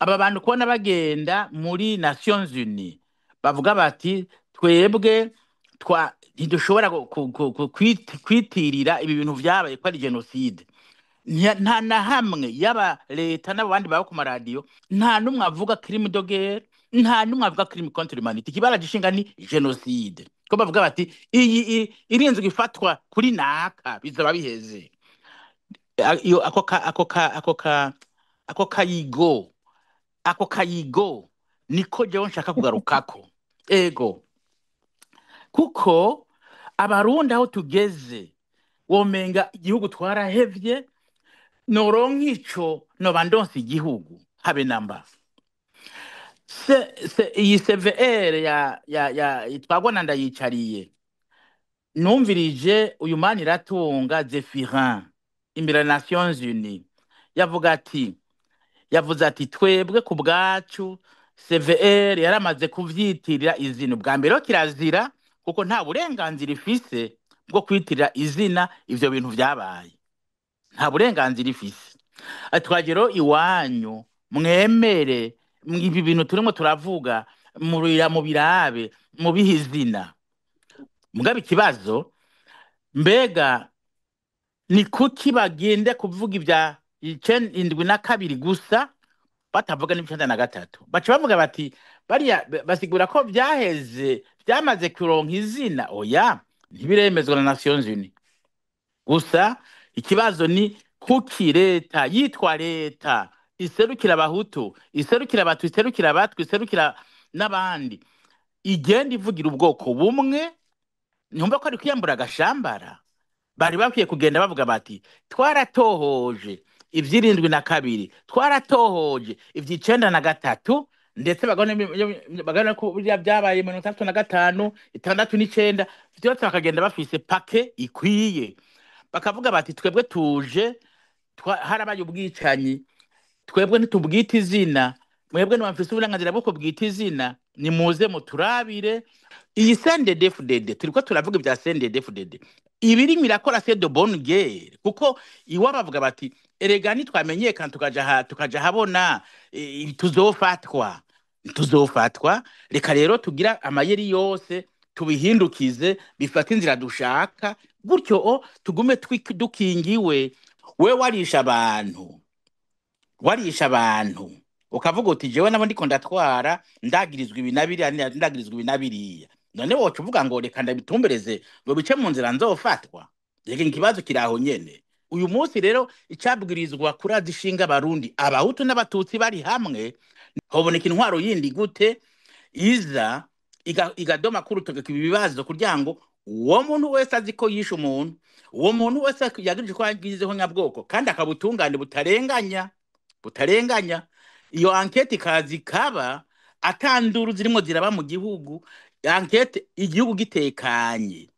Aba bantu kubona bagenda muri Nations Unies bavuga bati twebwe ntidushobora kwitirira ibi bintu vyabaye ko ari génocide. Nta na hamwe, yaba leta n'abandi baba ku maradiyo, nta n'umwe avuga crime de guerre, nta n'umwe avuga crime contre l'humanité. Ikibara gishinga ni génocide, ko bavuga bati iyi irinzwe ifatwa kuri naka bizaba biheze. Iyo ako kayigo niko jewe nshaka kugarukako. Ego, kuko Abarundi aho tugeze womenga igihugu twarahevye. Noronka ico noba ndonse igihugu habe namba. Se iyi CVR ya itwagwa na Ndayicariye, numvirije uyu Maniratunga Zephirin imbere ya Nations Unies, yavuga ati, yavuze ati twebwe ku bwacu CVR yaramaze kuvyitirira izina. Ubwa mbere ho kirazira, kuko nta burenganzira ifise bwo kwitirira izina ivyo bintu vyabaye, nta burenganzira ifise. Ati twagero iwanyu mwemere ibi bintu turimo turavuga murira mubirabe mubihe izina. Mugabe ikibazo, mbega ni kuki bagende kuvuga ibya 72 gusa, batavuga n'93? Baca bavuga bati bariya basigura ko vyaheze, vyamaze kuronka izina. Oya, ntibiremezwa na Nations Unies. Gusa ikibazo ni kuki leta yitwa leta iserukira Abahutu, iserukira Abatutsi, iserukira Abatwa, iserukira n'abandi, igenda ivugira ubwoko bumwe? Ntumva ko ari kwiyambura agashambara. Bari bakwiye kugenda bavuga bati twaratohoje ivy' 72, twaratohoje ivy' 93, ndetse bagabone ko biriya byabaye 65, 69, vyose bakagenda bafise paquet ikwiye, bakavuga bati twebwe tuje harabaye ubwicanyi, twebwe ntitubwita izina, mwebwe ntibamfise uburenganzira bwo kubwita izina, nimuze muturabire. Iyi CNDD-FDD, turiko turavuga ibya CNDD-FDD, ibirimo irakora c'est de bonne guerre, kuko iwabo bavuga bati erega nitwamenyekana tukaja habona, tuzofatwa, tuzofatwa. Reka rero tugira amayeri yose tubihindukize bifate inzira dushaka, gutyo o tugume dukingiwe. We warisha abantu, warisha abantu, ukavuga uti jewe nabo ndiko ndatwara, ndagirizwa ibi na biriya, ndagirizwa ibi na biriya, none woca uvuga ngo reka ndabitumbereze ngo bice mu nzira nzofatwa? Reka, ikibazo kiri aho nyene. Uyu munsi rero icabwirizwa kuraza ishinga Abarundi, Abahutu n'Abatutsi bari hamwe, hoboneka intwaro yindi gute iza igadoma kurutoke ibi bibazo, kugira ngo uwo muntu wese azi ko yishe umuntu, uwo muntu wese yagirije ko yagizeho nyabwoko, kandi akabutungane butarenganya, butarenganya, iyo enquête ikaza ikaba atanduru zirimo ziraba mu gihugu, enquête igihugu gitekanye.